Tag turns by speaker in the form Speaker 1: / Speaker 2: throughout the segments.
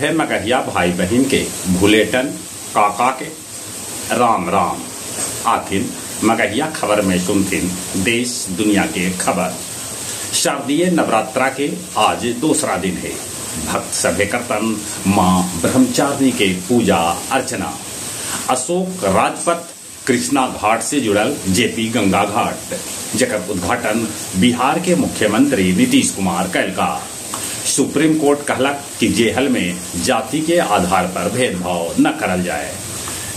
Speaker 1: सभे मगहिया भाई बहिन के भुलेटन काका के राम राम। आथिन मगहिया खबर में सुनथिन देश दुनिया के खबर। शारदीय नवरात्रा के आज दूसरा दिन है। भक्त सभे करतन माँ ब्रह्मचारिणी के पूजा अर्चना। अशोक राजपथ कृष्णा घाट से जुड़ल जेपी गंगा घाट जकर उद्घाटन बिहार के मुख्यमंत्री नीतीश कुमार कैलका। सुप्रीम कोर्ट कहलक कि जेहल में जाति के आधार पर भेदभाव न करल जाए।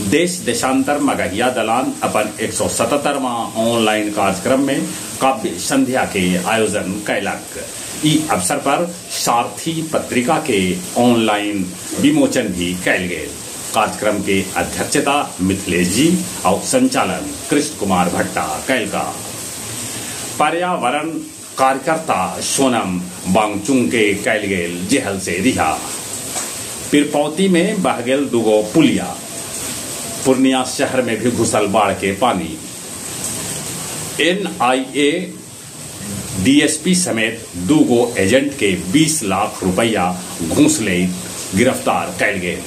Speaker 1: देश देशांतर मगहिया दलान अपन 177वां ऑनलाइन कार्यक्रम में काव्य संध्या के आयोजन कैलक। ई अवसर पर सारथी पत्रिका के ऑनलाइन विमोचन भी कैल गेल। कार्यक्रम के अध्यक्षता मिथिलेश जी और संचालन कृष्ण कुमार भट्टा कैलका। पर्यावरण कार्यकर्ता सोनम वांगचुक के कैल गेल जेहल से रिहा। पिरपौती में बह गेल दुगो पुलिया। पूर्णिया शहर में भी घुसल बाढ़ के पानी। एनआईए डीएसपी समेत दुगो एजेंट के 20 लाख रुपया घूस ले गिरफ्तार कैल गेल।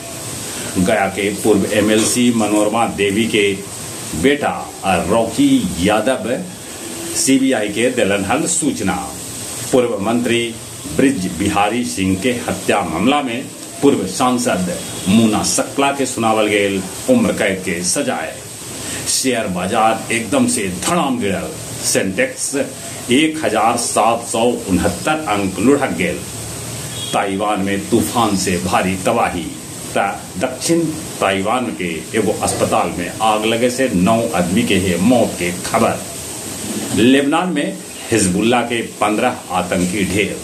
Speaker 1: गया के पूर्व एमएलसी मनोरमा देवी के बेटा रॉकी यादव सीबीआई के दिलन हल सूचना। पूर्व मंत्री ब्रिज बिहारी सिंह के हत्या मामला में पूर्व सांसद मुना सक्ला के सुनावल गेल उम्र कैद के सजाए। शेयर बाजार एकदम से धड़ाम गिरल। सेंटेक्स 1769 अंक लुढ़क गेल। ताइवान में तूफान से भारी तबाही। दक्षिण ताइवान के एगो अस्पताल में आग लगे से 9 आदमी के है मौत के खबर। लेबनान में हिजबुल्ला के 15 आतंकी ढेर।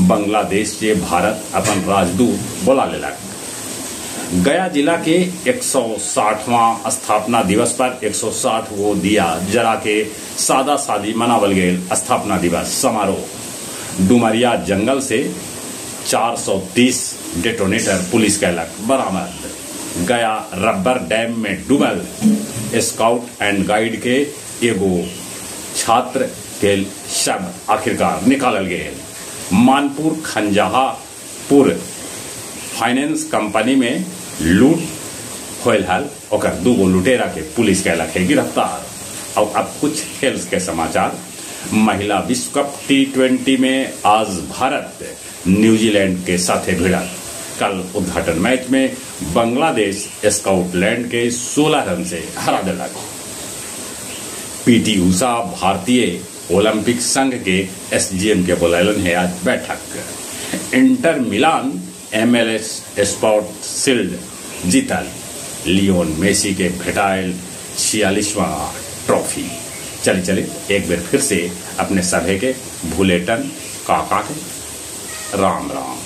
Speaker 1: बांग्लादेश से भारत अपन राजदूत बोला लेलक। गया जिला के 160वां स्थापना दिवस पर 160 गो दिया जरा के सादा सादी मनावल गेल स्थापना दिवस समारोह। डुमरिया जंगल से 430 डेटोनेटर पुलिस कैलक बरामद। गया रबर डैम में डूबल स्काउट एंड गाइड के एगो छात्र के शव आखिरकार निकालल गेल। मानपुर खंजाहापुर फाइनेंस कंपनी में लूट होल हल ओकर दूगो लुटेरा के पुलिस कैलक है गिरफ्तार। और अब कुछ खेल के समाचार। महिला विश्व कप T20 में आज भारत न्यूजीलैंड के साथे भिड़ल। कल उद्घाटन मैच में बांग्लादेश स्कॉटलैंड के 16 रन से हरा दिलक। पीटी उषा भारतीय ओलंपिक संघ के एसजीएम के बुलालन है आज बैठक। Inter Milan MLS sport shield जीतल। लियोन मेसी के भेटायल 46वां ट्रॉफी। चले चले एक बार फिर से अपने सभे के भुलेटन काका के राम राम।